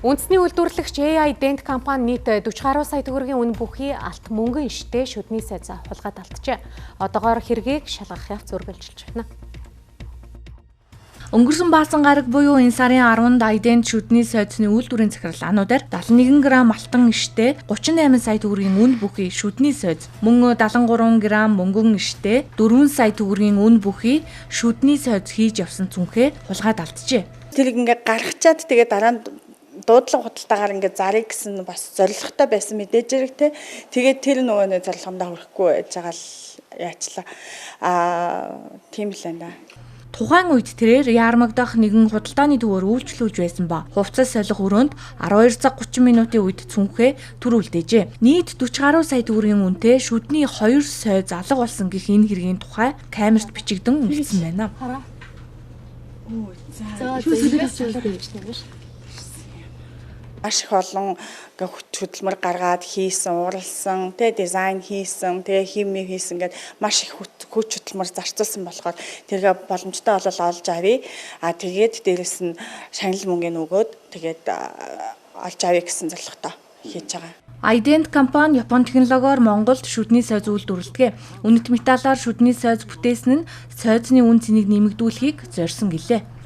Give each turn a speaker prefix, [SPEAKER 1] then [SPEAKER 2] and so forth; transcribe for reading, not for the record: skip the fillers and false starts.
[SPEAKER 1] Үндэсний үйлдвэрлэгч AI Dent компани нийт 40 гаруй сая төгрөгийн үн бүхий алт мөнгөн иштэй шүдний сойз хулгайд алджээ. Одоогоор хэргийг шалгах явц үргэлжилж байна.
[SPEAKER 2] Өнгөрсөн баасан гараг буюу энэ сарын 10-нд Айдент шүдний сойзны үйлдвэрийн захирал ануудаар 71 г алтан иштэй 38 сая төгрөгийн үн бүхий шүдний сойз, мөн 73 г мөнгөн иштэй 4 сая төгрөгийн үн бүхий шүдний сойз хийж явсан цүнхээ хулгайд алджээ.
[SPEAKER 3] Тэрийг ингээ гаргачаад тэгээ дараа нь дуудлага худалдаагаар ингээ зарыг гэсэн бас зорилготой байсан мэдээж хэрэг те. Тэгээд тэр нөгөө нэг зорилгондоо хүрэхгүй байж байгаа л яачлаа. Тийм л байна да.
[SPEAKER 2] Тухайн үед тэрээр Яармаг дахь нэгэн худалдааны төвөөр үйлчлүүлж байсан ба хувцас солих өрөөнд 12 цаг 30 минутын үед цүнхээ түр үлдээжээ. Нийт 40 гаруй сая төгрөгийн үнэтэй шүдний 2 сойз алга болсон гэх энэ хэргийн тухай камерт бичигдэн үлдсэн байна.
[SPEAKER 3] Маш их олон хүч хөдөлмөр гаргаад хийсэн, уралсан, тэ дизайн хийсэн, тэгээ химийн хийсэн гээд маш их хүч хөдөлмөр зарцуулсан болохоор тэргээ боломжтой болол олж авъя. Тэгээд дээрэс нь шагнал мөнгөний өгөөд тэгээд олж авъя гэсэн зорилготой хийж байгаа.
[SPEAKER 2] Ident компани Япон технологиор Монголд шүдний сойз үйлдвэрлэдэг. Үнэт металлаар шүдний сойз бүтээсэн нь сойзны үн цэнийг нэмэгдүүлэхийг зорьсон гэлээ.